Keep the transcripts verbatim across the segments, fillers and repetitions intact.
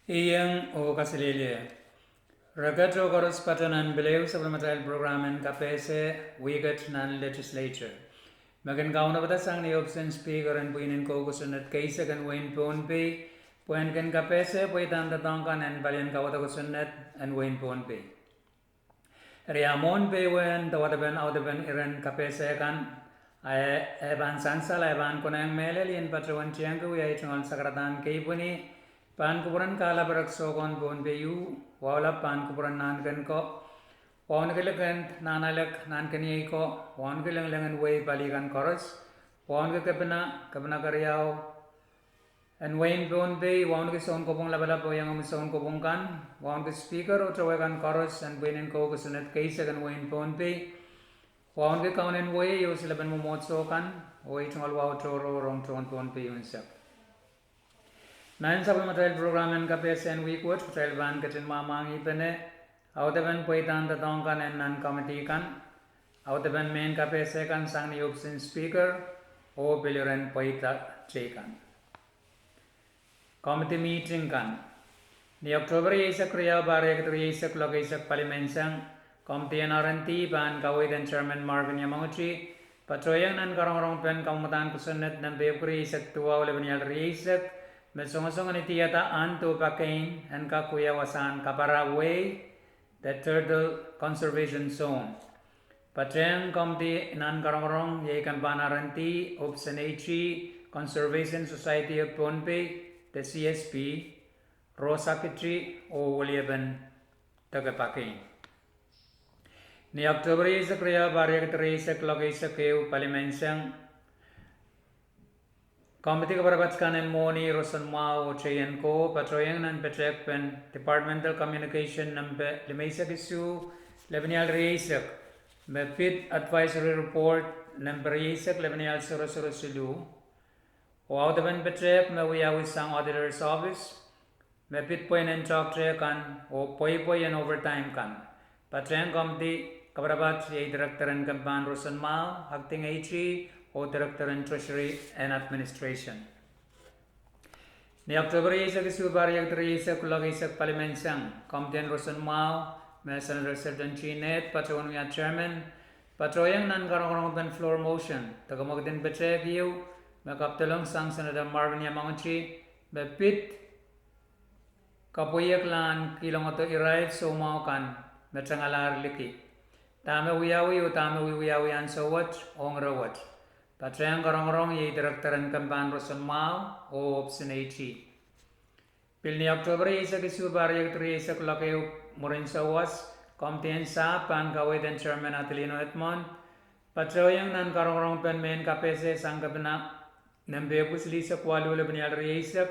Iang oh kaselehlie. Reket oh koaros patehng nan pil ehu sapwellimatail program en kapehse wihket nan legislature, me kin kaunopada sang ni ohpis en Speaker en pwihn en kou kosonned keisek en wehin Pohnpei, pwehn kin kapehse pweidahn doadoahk kan en palien kauwada kosonned en wehin Pohnpei. Eri a mwohn pei wehn de wadepen audepen iren kapehse kan, a e pahn sansal, a e pahn konehng mehlel ien patohwan tiengki wia ei tungoal sakaradahn keipweni, pahn kupwuren kahlap erek soukohn Pohnpei uh, wahu lap pahn kupwuren nahnken ko, wauneki lingkend nahnalek nahnken iei ko, wauneki lengileng en wehi pali kan koaros, wauneki kepina, kepina keriau en wehin Pohnpei, wauneki sounkopwung lapalap oh iengomwi sounkopwung kan, wauneki Speaker oh towe kan koaros en pwihn en kou kosonned keisek en wehin Pohnpei, wauneki kaunen wehi oh silepen mwomwohdiso kan, oh ei tungoal wahu tohrohr ong tohn Pohnpei unsek. Nan sapwellimatail program en kapehse en wihk wet, kitail pahn ketin mwahmwahngihpene audepen pweidahn doadoahk kan en nan committee kan, audepen mehn kapehse kan sang ni ohpis en Speaker, oh pil iren pweida teikan. Committee meeting kan. Ni October rieisek riau, pahr riekid rieisek, kuloak eisek, palimenseng, committee en R and D pahn kaweid en Chairman Marvin Yamauchi patohieng nan karongorongpen kamwadahn kosonned nempe epwiki rieisek duwau, lepenial rieisek, me songosong en idihada ahn dohpakein en kak wia wasahn kapara wehi, the Turtle Conservation Zone. Patehng committee nan karongorong iei kempahn R and D, ohpis en Conservation Society of Pohnpei, the C S P, Rosakiti, oh weliepen deke pakein. Ni October rieisek riau, pahr riekid rieisek, kuloak eisek ehu, palimenseng, committee kaparapat kan en mwohni, roson mwahu oh teien ko patohieng nan petehkpen Departmental Communication nempe limeisek isuh, lepenial rieisek, me pid Advisory Report nempe rieisek, lepenial sohrosohro siluh, oh audepen petehk me wiawi sang Auditor's Office, me pid pweinen toahkte kan oh pweipwei en overtime kan. Patehng committee kaparapat iei Director en kempahn roson mwahu, Acting AG, oh Director en Treasury and Administration. Ni October rieisek isuh, pahr riekid rieisek, kuloak eisek, palimenseng, committee en roson mwahu, me Senator Sheldon G. Ned patohwan wia Chairman, patohieng nan karongorongpen floor motion de kamwekid en petehk ieu, me kapwdolong sang Senator Marvin Yamauchi, me pid kapweiek lahn kihlongodo irail soumwahu kan me tengalahr liki, dahme wiawi oh dahme wiwiawi ansou wet ong ire wet. Patehng karongorong iei Director en kempahn roson mwahu oh ohpis en AG. Pil ni October rieisek isuh, pahr riekid rieisek, kuloak ehu, mwurin sawas, committee en sahpw pahn kaweid en Chairman Adelino Edmond patohieng nan karongorongpen mehn kapehse sang kepina nempe epwiki silihsek waluh, lepenial rieisek,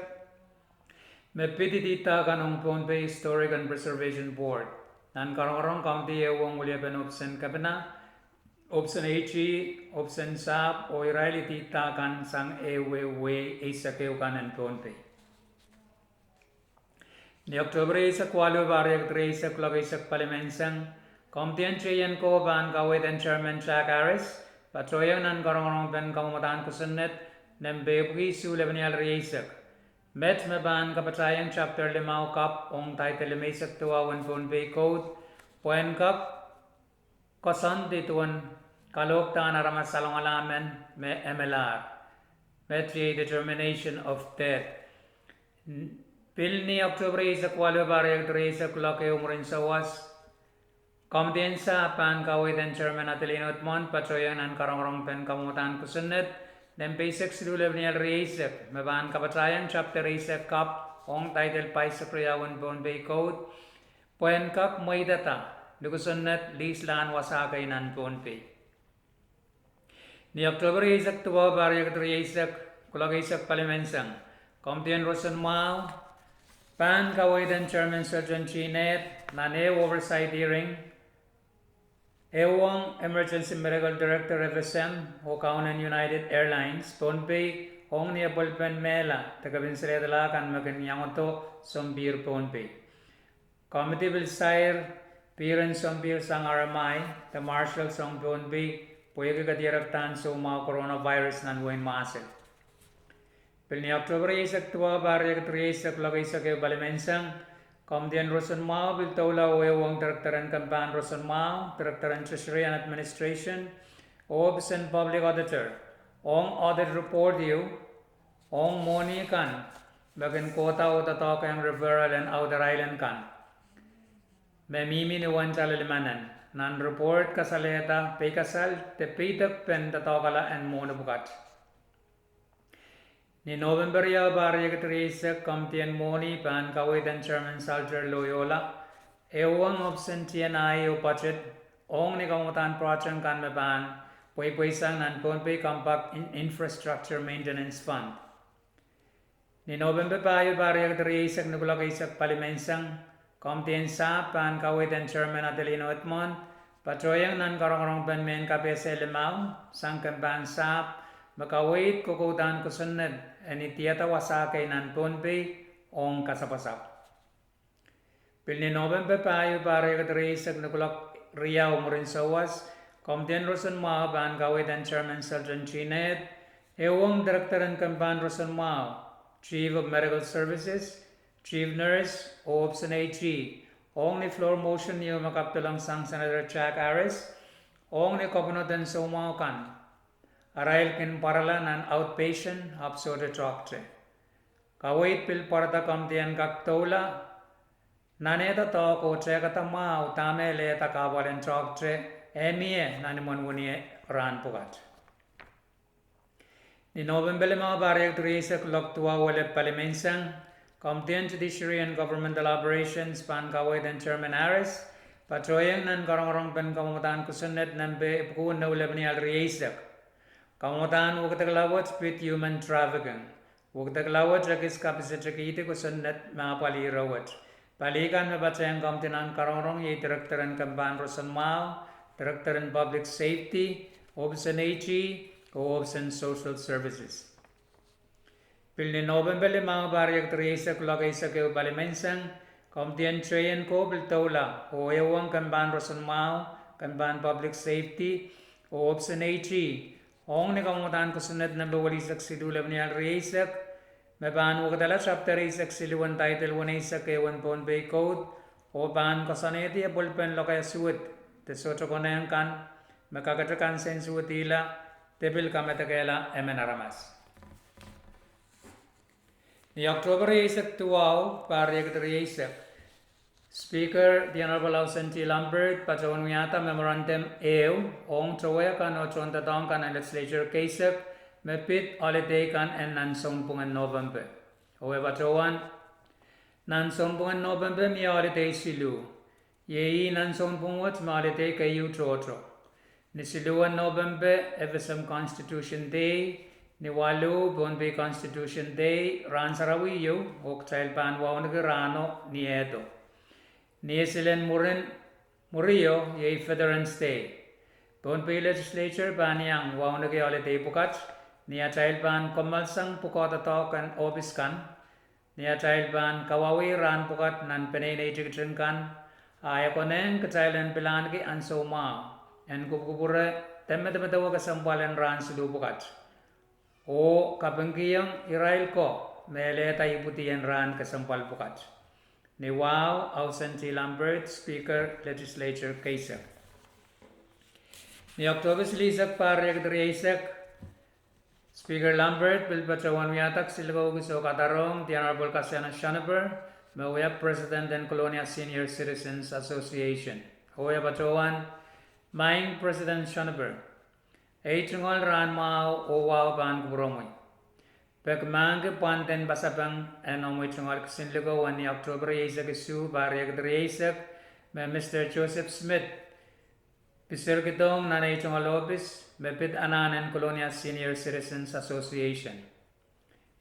me pid idihda kan ong Pohnpei Historic and Preservation Board. Nan karongorong committee ehu ong weliepen ohpis en kepina, ohpis en AG, ohpis en sahpw oh irail idihda kan sang ehuehu wehi eisek ehu kan en Pohnpei. Ni October rieisek waluh, pahr riekid rieisek, kuloak eisek, palimenseng, committee en teien ko pahn kaweid en Chairman Jack Harris patohieng nan karongorongpen kamwadahn kosonned nempe epwiki isuh, lepenial rieisek, met me pahn kapatahieng chapter limau kapw ong title limeisek duwau en Pohnpei Code, pwehn kak koasoandi duwen kalohkdahn aramas salongala men me e melahr, met iei determination of death. Pil ni October rieisek waluh, pahr riekid rieisek, kuloak ehu, mwurin sawas, committee en sahpw pahn kaweid en Chairman Adelino Edmond patohieng nan karongorongpen kamwadahn kosonned nempe eisek siluh, lepenial rieisek, me pahn kapatahieng chapter eisek kapw ong title pahisek riau en Pohnpei Code, pwehn kak mweidada ni kosonned lihslahn wasa kei nan Pohnpei. Ni October rieisek duwau, pahr riekid rieisek, kuloak eisek, palimenseng, committee en roson mwahu pahn kaweid en Chairman Sheldon G. Ned nan ehu oversight hearing ehu ong Emergency Medical Director, F S M, oh kaunen United Airlines Pohnpei ong ni apwalipen mehla de kepin selehdala kan me kin iangodo sompihr Pohnpei. Committee pil sair pihr en sompihr sang R M I de Marshals ong Pohnpei pwehki kadierekdahn soumwahu coronavirus nan wehin Marshall. Pil ni Oktohpa rieisek duwau, pahr riekid rieisek, kuloak eisek ehu, pali menseng, Komidien Roson Mwahu pil doula oh ehuong Direkteren Kempahn Roson Mwahu, Direkteren Treasury and Administration, oh Ohpis en Public Auditor, ong audit report ieu, ong mwohni kan me kin kohda oh doadoahkiong referral en Outer Island kan me mihmi ni uwen tala limanen, nan report kasalehda peikasal de peidekpen doadoahkala en mwohni pwukat. Ni Nopempe riau, pahr riekid rieisek, Komidien Mwohni pahn kaweid en Chairman Salter Loyola, ehuong ohpis en T and I oh budget, ong ni kamwadahn project kan me pahn pweipweisang nan Pohnpei Compact Infrastructure Maintenance Fund. Ni Nopempe pahieu, pahr riekid rieisek, ni kuloak eisek, pali menseng, Komidien Sahpw pahn kaweid en Chairman Adelino Edmond patohieng nan karongorongpen mehn kapehse limau sang kempahn sahpw me kaweid kokoudahn kosonned en idihada wasa kei nan Pohnpei ong kasapwasapw. Pil ni Nopempe pahieu, pahr riekid rieisek, ni kuloak riau mwurin souwas, Komidien Roson Mwahu pahn kaweid en Chairman Selton T. Ned, ehuong Direkteren Kempahn Roson Mwahu, Chief of Medical Services, Chief Nurse, oh ohpis en AG, ong ni floor motion ieu me kapidolong sang Senator Jack Harris, ong ni kepinod en soumwahu kan arail kin pwarala nan outpatient ahpw sohte toahkte. Kaweid pil pwarada komidi en kak doula nan eh doadoahk oh tehkada mwahu dahme elehda kahpwal en toahkte eh mie nan imwen wini rahn pwukat. Ni Nopempe limau, pahr riekid rieisek, kuloak duwau elep, pali menseng, Komidien Judiciary and Governmental Operations pahn kaweid en Chairman Harris patohieng nan karongorongpen kamwadahn kosonned nempe epwukuhn ehu lepeni ahl rieisek, kamwadahn wekidekla wet pid human trafficking. Wekidekla wet ekis kapisetikihdi kosonned me apwalih ire wet. Pali kan me patehng komidi nan karongorong iei Direkteren Kempahn Roson Mwahu, Direkteren Public Safety, ohpis en AG, oh ohpis en Social Services. Pil ni Nopempe limau, pahr riekid rieisek, kuloak eisek ehu, pali menseng, Komidien Teien ko pil doula oh ehuong Kempahn Roson Mwahu, Kempahn Public Safety, oh ohpis en AG, ong ni kamwadahn kosonned nempe welihsek siluh lepeni ahl rieisek, me pahn wekidala sapwtehri eisek siluh en title weneisek ehu en Pohnpei Code, oh pahn koasoanehdi epwelpen lokaia suwed de sohte konehng kan me kakete kansensuwedihla de pil kamedekehla emen aramas. Ni Oktohpa rieisek duwau, pahr riekid rieisek, Speaker the Honorable Ausen T. Lambert patohwan wiahda memorandum ehu ong towehkan oh tohndoadoahk kan en legislature keisek me pid holiday kan en nan sounpwungen Nopempe. Oh e patohwan, nan sounpwungen Nopempe mie holiday siluh. Iei ih nan sounpwung wet me holiday keieu tohto. Ni siluh en Nopempe, FSM Constitution Day, ni waluh, Pohnpei Constitution Day, rahn sarawi ieu oh kitail pahn wauneki rahno ni ehdo. Ni esil en mwurio iei Veterans Day. Pohnpei Legislature pahn iang wauneki holiday pwukat ni atail pahn kommoalsang pwukoa doadoahk en ohpis kan, ni atail pahn kawauwih rahn pwukat nan peneinei tikitik kan, a e konehng kitail en pil ahneki ansou mwahu en kupwukupwure de medemedewe kesempwal en rahn siluh pwukat, oh kapingkihong irail ko me elehda ipwidi en rahn kesempwal pwukat. Ni wahu, Ausen T. Lambert, Speaker Legislature keisek. Ni Oktohpa silihsek, pahr riekid rieisek, Speaker Lambert pil patohwan wiahda kisinlikou kis oh kadarohng the Honorable Kasiane Schonberg, me wia President en Kolonia Senior Citizens Association. Oh e patohwan, Maing President Schonberg, ei tungoal rahn mwahu oh wahu pahn kupwuromwi. Peki mahkki pwanden pasapeng en omwi tungoal kisinlikou en ni Oktohpa rieisek isuh, pahr riekid rieisek, me Mr. Joseph Smith pisirkidohng nan ei tungoal ohpis me pid anahn en Kolonia Senior Citizens Association.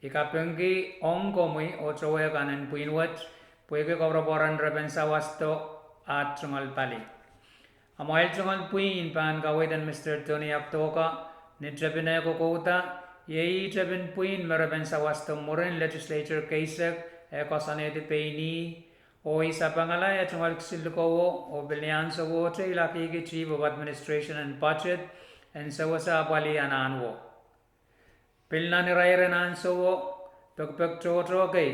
I kapingki ong komwi oh towehkan en pwihn wet, pwehki koapworopworen repen sawasto at tungoal pali. Amwail tungoal pwihn pahn kaweid en Mr. Tony Aktoka ni tepin eh kokouda, iei ih tepin pwihn me repen sawasto mwurin legislature keisek e koasoanehdi pein ih, oh I sapengala eh tungoal kisinlikouwo, oh pil ni ahnsowohte I lakihki Chief of Administration and Budget en sewese apwalih anahn wo. Pil nan irairen ahnsowo, pekipek tohto kei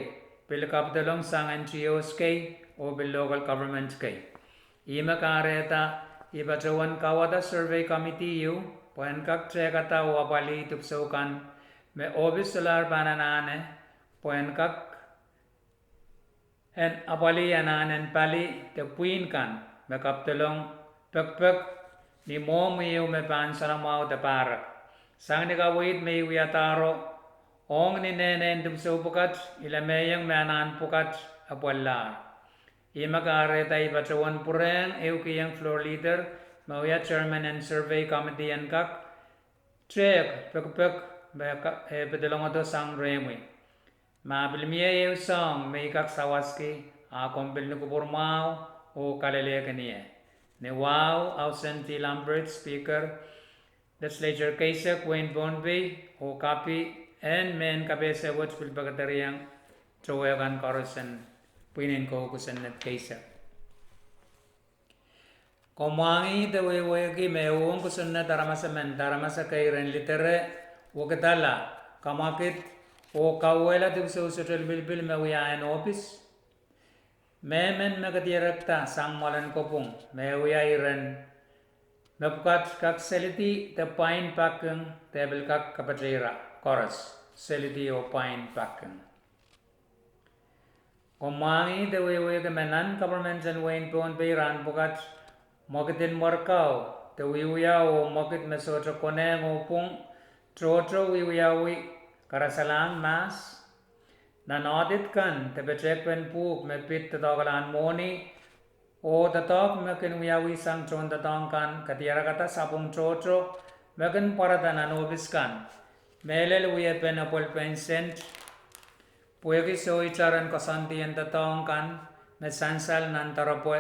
pil kapidolong sang NGOs kei oh pil local government kei. Ihme kahrehda I patohwan kawada survey committee ieu pwehn kak tehkada oh apwalih dipwisou kan me ohpis solahr pahn anahne pwehn kak en apwalih anahn en pali de pwihn kan me kapidolong pekipek ni mwohmw ieu me pahn soanamwahu de pahrek. Sang ni kaweid me I wiadahro ong ni nehnehn dipwisou pwukat, I lemehiong me anahn pwukat epwelahr. Ihme kahrehda I patohwan pwurehng ehukihong floor leader me wia chairman en survey committee en kak tehk pekipek me e pedolongodo sang rehmwi. Ma pil mie ehu soahng me I kak sawaski, a komw pil ni kupwur mwahu oh kalelehki ie. Ni wahu, Ausen T. Lambert, Speaker, Legislature keisek wehin Pohnpei, oh kapi en mehn kapehse wet pil pekedereiong towe kan koaros en pwihn en kou kosonned keisek. Komw mwahngih de wehwehki me ong kosonned aramas emen de aramas ekei ren lidere, wekidala, kamwakid, oh kauwehla dipwisou sohte lipilipil me wia en ohpis. Mehmen me kedierekda sang mwoalen kopwung me wia iren mepwukat kak selidi de pwain paking de pil kak kapateira koaros selidi oh pwain paking. Komw mwahngih de wehwehki me nan kaparmen en wehin Pohnpei rahn pwukat mwekid en mwerkau de wiewia oh mwekid me sohte konehng oh pwung tohto wiewiawi karasahlahng mahs. Nan audit kan de petehkpen pwuhk me pid doadoahklahn mwohni oh doadoahk me kin wiawi sang tohndoadoahk kan kadiarakada sapwung tohto me kin pwarada nan ohpis kan, mehlel wiepen epwelpen sent pwehki soh itar en koasoandi en doadoahk kan me sansal nan doaropwe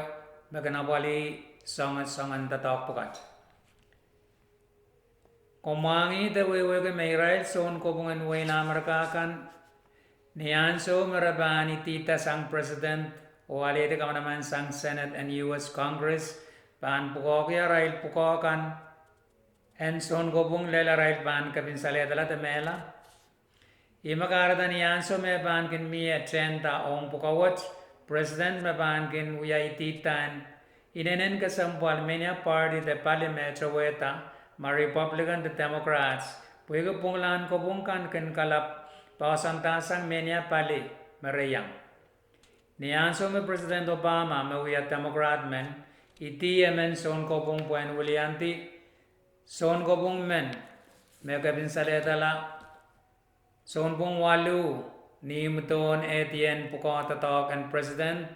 me kin apwalih soangen doadoahk pwukat. Komw mwahngih de wehwehki me irail sounkopwung en wehin Amerika kan, ni ansou me re pahn idihda sang President oh alehdi kamanaman sang Senate en U S Congress, pahn pwukoahki arail pwukoa kan en sounkopwung lel arail pahn kepinsalehda de mehla. Ihme kahrehda ni ansou me pahn kin mie tehnda ong pwukoa wet, President me pahn kin wia idihda en inenen kesempwal menia party de pali me towehda, ma Republican de Democrats, pwehki pwungalahn kopwung kan kin kalap poahsoandahsang menia pali me re iang. Ni ansou me President Obama me wia Democrat men idih emen sounkopwung pwehn wiliandi sounkopwung men me kepinsalehda sounpwong waluh ni imwidohn ehdien pwukoa doadoahk en President,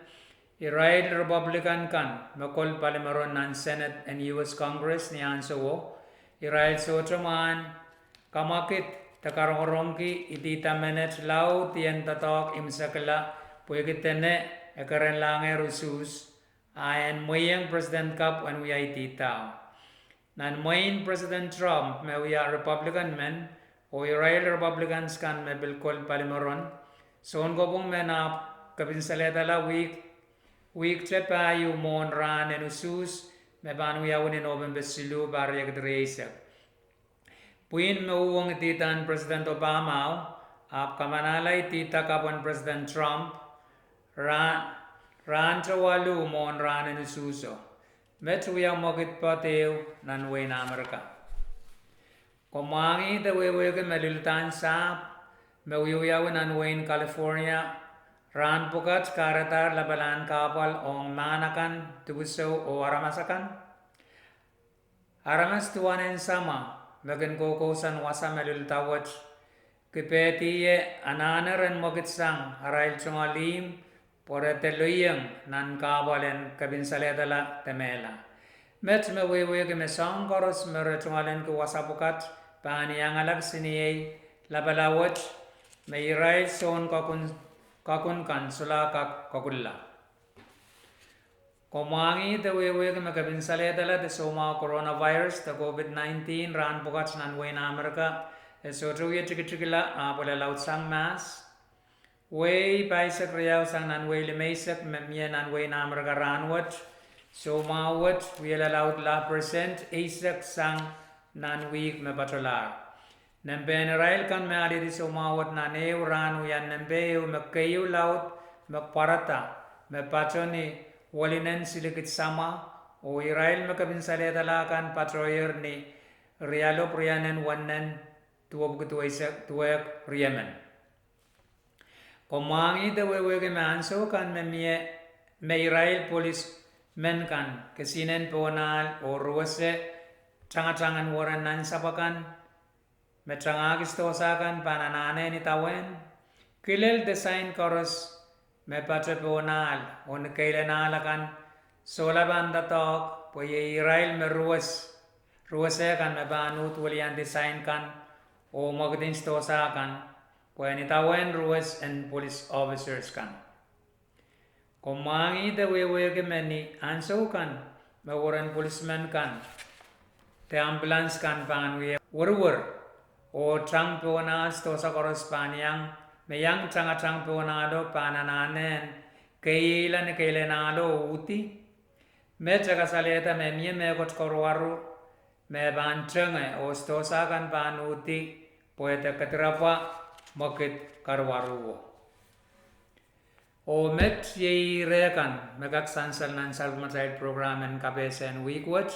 irail Republican kan me kol palimeron nan Senate en U S Congress ni ansouo, irail sohte mwahn kamwakid de karongorongki idihda menet laud ien doadoahk imwisekla pwehki dene e kerenlahngehr usuhs, a en mwehieng President kapw en wia idihdao. Nan mwehin President Trump me wia Republican men oh irail Republicans kan me pil kol palimeron, sounkopwung men ahpw kepinsalehda wihk, wihkte pahieu mwohn rahn en usuhs me pahn wiawi ni Nopempe siluh, pahr riekid rieisek. Pwihn me uhwong idihdahn President Obamao ahpw kamanahla idihda kapw en President Trump rahnte waluh mwohn rahn en usuhso. Met wia mwekid poad ehu nan wehin Amerika. Komw mwahngih de wehwehki me luludahn sahpw me wiewiawi nan wehin California rahn pwukat kahrehdahr lapalahn kahpwal ong mahn akan, dipwisou oh aramas akan. Aramas duwen en samwa me kin koukousoan wasa me lulda wet kipehdi ie anahne ren mwekidsang arail tungoal ihmw pwe re dehr lelohng nan kahpwal en kepinsalehda de mehla. Met me wehwehki me soahng koaros me re tungoalenki wasa pwukat pahn iangala kisiniei lapala wet me irail soun kakun kan solahr kak kokulla. Komw mwahngih de wehwehki me kepinsalehda de soumwahu coronavirus de COVID nineteen rahn pwukat nan wehin Amerika e sohte wie tikitikla ahpw e lalaudsang mahs. Wehi pahisek riau sang nan wehi limeisek me mie nan wehin Amerika rahn wet, soumwahu wet wie lalaudla persent eisek sang nan wihk me patohlahr. Nempehn irail kan me alehdi soumwahu wet nan ehu rahn wia nempeh ehu me keieu laud me pwarada, me patohwan ni welinen silikid samwa, oh irail me kepin salehdala kan patohier ni rialopw rianen wennen duwepwiki duwehk riemen. Komw mwahngih de wehwehki me ansou kan me irail polis men kan kesihnen pohnal oh ruwese tangatang en weren nansapw akan, me tangahki sidohsa kan pahn anahne en idawehn, kilel design koaros me patohwan pohnal oh ni keilenal akan, sohla pahn doadoahk pwe iei irail me ruwese kan me pahn uhd welian design kan oh mwekidin sidohsa kan pwehn idawehn ruwes en police officers kan. Komw mwahngih de wehwehki me ni ansou kan me weren polismen kan de ambulance kan pahn wie weriwer oh tang pohnal, sidohsa koaros pahn iang, me iang tangatang pohnalo pahn anahne en keieila ni keilenalo oh uhdi, met e kasalehda me mie mehkot karuwaru me pahn tenge oh sidohsa kan pahn uhdi pwe de kedirapwa mwekid karuwaruwo. Oh met iei reh kan me kak sansal nan sapwellimatail prokram en kapehse en wihk wet.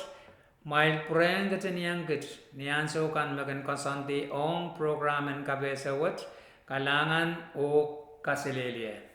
Kumwail pwurehng ketin iang kit ni ansou kan me kin koasoandi ong prokram en kapehse wet. Kalahngan oh kaselehlie.